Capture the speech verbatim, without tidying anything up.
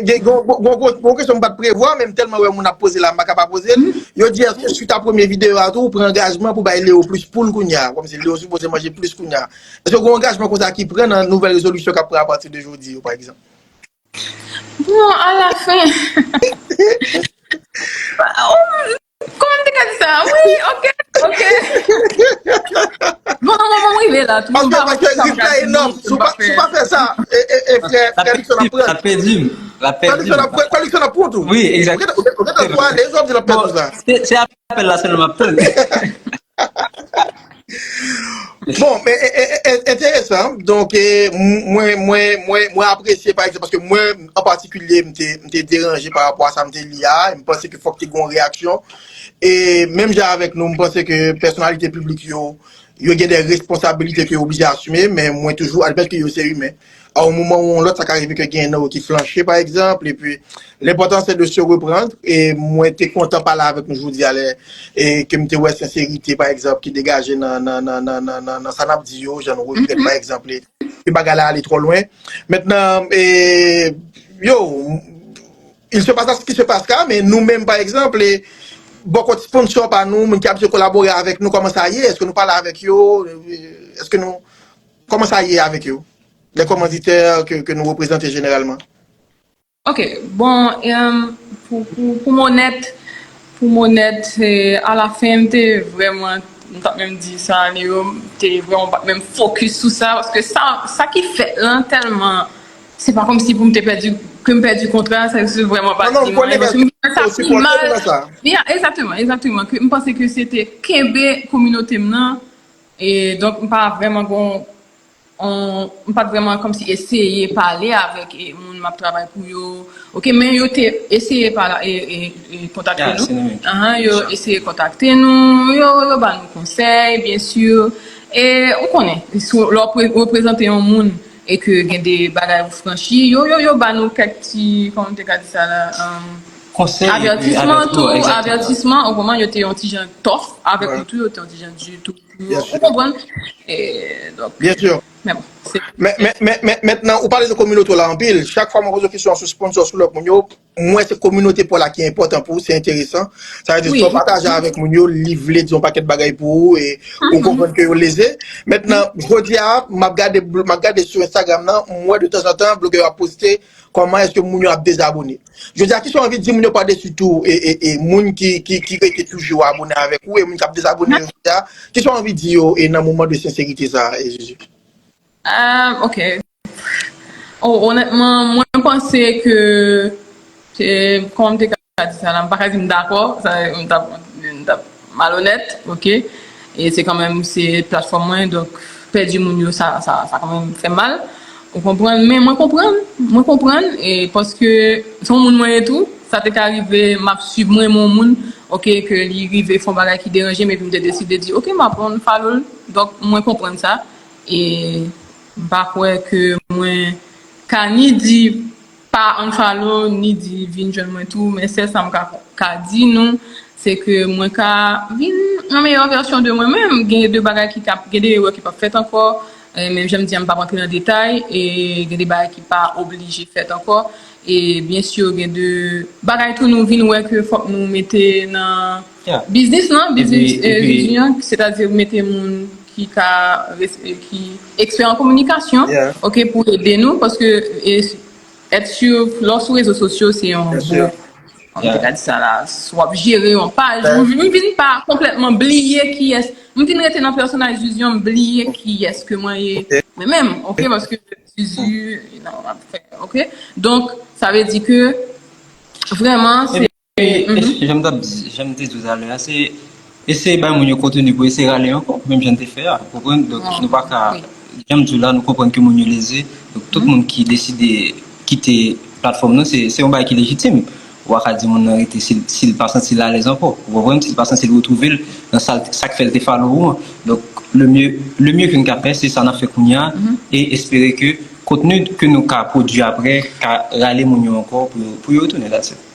gen, gen, gen, gen, gen kesyon m pa t prevwa, men m tèlman wè moun ap poze la, m pa ka pa poze l. Yo di, èske suit a premye videyo a tou, ou pran angajman pou bay Leo plis poul kounye a? Kòmsi Leo sipoze manje plis kounye a. Èske gen angajman konsa ki pran nan nouvèl rezolisyon k ap pran apati de jodi yo, pa egzanp? Bon, alafen. Kòman m te ka di sa? Wi, ok, ok. Bon, nan moman m rive la, tou moun pa wè sa m ka di, non, m pa fè. Si w pa fè sa, e, e, e, frè, frè Nixon ap pran. L ap pèdi m. L ap pèdi m. Frè Nixon ap pran tou. Wi, egzakteman. Ou gentan swale, sa w di l ap pèdi w sa. Se apèl la sèlman m ap tann. Bon, men enteresan. Donk, mwen, mwen, mwen, mwen apresye, pa egzanp, paske mwen, an patikilye, m te, m te deranje pa rapò a sa m te li a. M panse ke fòk te gen yon reyaksyon. E menm jan avèk nou, m panse ke pèsonalite piblik yo, yo gen de responsabilite ke yo oblije asime, men mwen toujou admèt ke yo se imen. A yon moman ou yon lòt, sa ka rive ke gen nan yo ki flanche, pa egzanp, epi lenpòtan se de se reprendre. E mwen te kontan pale avèk nou jodi a, lè, e ke m te wè senserite, pa egzanp, ki degaje nan, nan, nan, nan, nan, nan, nan sa n ap di yo, jan nou regrèt, pa egzanp, e, ke bagay la ale twò lwen. Mentnan, e, yo, il se passe ce qui se passera, men nou menm, pa egzanp, e, bò kot sponsò pa nou, moun ki abitye kolabore avèk nou, kòman sa ye? Èske nou pale avèk yo? Èske nou, kòman sa ye avèk yo? Lè kòmanditè ke, ke nou reprezante jeneralman. Ok, bon, um, pou, pou, pou m onèt, pou m onèt, eh, alafen, m te vrèman, m t ap menm di sa, Nero, m te vrèman pa t menm fokis sou sa, paske sa, sa ki fèt lan tèlman, se pa kòmsi pou m te pèdi, ke m pèdi kontra, sa se vrèman pa di mwen, paske m gen sa pi mal. Ya, egzakteman, egzakteman, ke m panse ke se te kenbe kominote m nan, e donk m pa vrèman gon on, m pa t vrèman kòmsi eseye pale avèk, e, moun m ap travay pou yo. Ok, men yo te eseye pale, e, e, e, kontakte nou. Ahan, yo eseye kontakte nou, yo, yo ba nou konsèy, byen si. E, ou konnen, si w, lè w pre-, reprezante yon moun e ke gen de bagay ou franchi, yo, yo, yo ba nou kèk ti, kòman m te ka di sa la, um, konsèy, avètisman tou, avètisman, ou konprann, yo te yon ti jan tough avèk nou tou, yo te yon ti jan di tou. Ou konprann? E, donk, byen si. Men bon, se. Men, men, men, men, mentnan, ou pale de kominote w la anpil. Chak fwa mwen poze w kesyon sou sponsò, sou lòt moun yo, m wè se kominote pa w la ki enpòtan pou ou, se enteresan. Sa vle di, sa w pataje avèk moun yo, li vle di yon pakèt bagay pou ou, e ou konprann ke yo leze. Mentnan, jodi a, m ap gade, m ap gade sou Instagram nan, m wè de tanzantan, blogè yo ap poste, kòman èske moun yo ap dezabone. Jodi a, kisa w anvi di moun yo padesi tou, e, e, e, moun ki, ki, ki rete toujou abone avèk ou, e moun k ap dezabone yo jodi a, kisa w anvi di yo, e nan moman de senserite sa a, e Jezi? Ah, ok. Oh, onètman, mwen panse ke, ke, kòman m te ka di sa la, m pa ka di m dakò, sa, m t ap, m t ap malonèt, ok? E se kanmenm, se platfòm mwen, donk, pèdi moun yo, sa, sa, sa kanmenm fè m mal. Ou konprann? Men mwen konprann, mwen konprann, e paske se yon moun mwen ye tou, sa te ka rive, m ap swiv mwen, men yon moun, ok, ke li rive fè yon bagay ki deranje m, epi m te deside di, ok, m ap unfollow l. Donk, mwen konprann sa. E m pa kwè ke mwen ka ni di pa unfollow, ni di vin jwenn mwen tou, men sèl sa m ka, ka di nou, se ke mwen ka vin yon meyè vèsyon de mwen menm. Gen de bagay ki ka, gen de erè ki p ap fèt ankò, e menm jan m di a, m p ap antre nan detay, e gen de bagay ki pa oblije fèt ankò. E byen si, gen de bagay tou nou vin wè ke fòk nou mete nan biznis lan, biznis, e, vizyon, sètadi mete moun ki ka, ki ekspè an kominikasyon, ok, pou ede nou, paske, e, èt sou, lè w sou rezo sosyo, se yon gwo, kòman m te ka di sa la, si w ap jere yon paj, m vin pa konplètman bliye kiyès, m vin rete nan pèsonaj vizyon, m bliye kiyès ke mwen ye, mwen menm, ok, paske Jezi, nan, ap fè, ok? Donk, sa vle di ke, vrèman, se. E, e, jan m t ap di, jan m te di w talè a, se eseye bay moun yo kontni pou eseye rale yo ankò, menm jan n te fè a, ou konprann? Donk, nou pa ka, jan m di w la, nou konprann ke moun yo leze. Donk, tout moun ki deside kite platfòm nan, se, se yon bagay ki lejitim. Ou pa ka di moun nan rete si, si l pa santi l alèz ankò. Ou konprann? Si l pa santi l retwouve l nan sa, sa k fè l te follow ou an. Donk, le mieux, le mieux ke n ka fè, se sa n ap fè kounye a, e espere ke kontni ke nou ka pwodui apre ka rale moun yo ankò pou yo, pou yo retounen. That's it.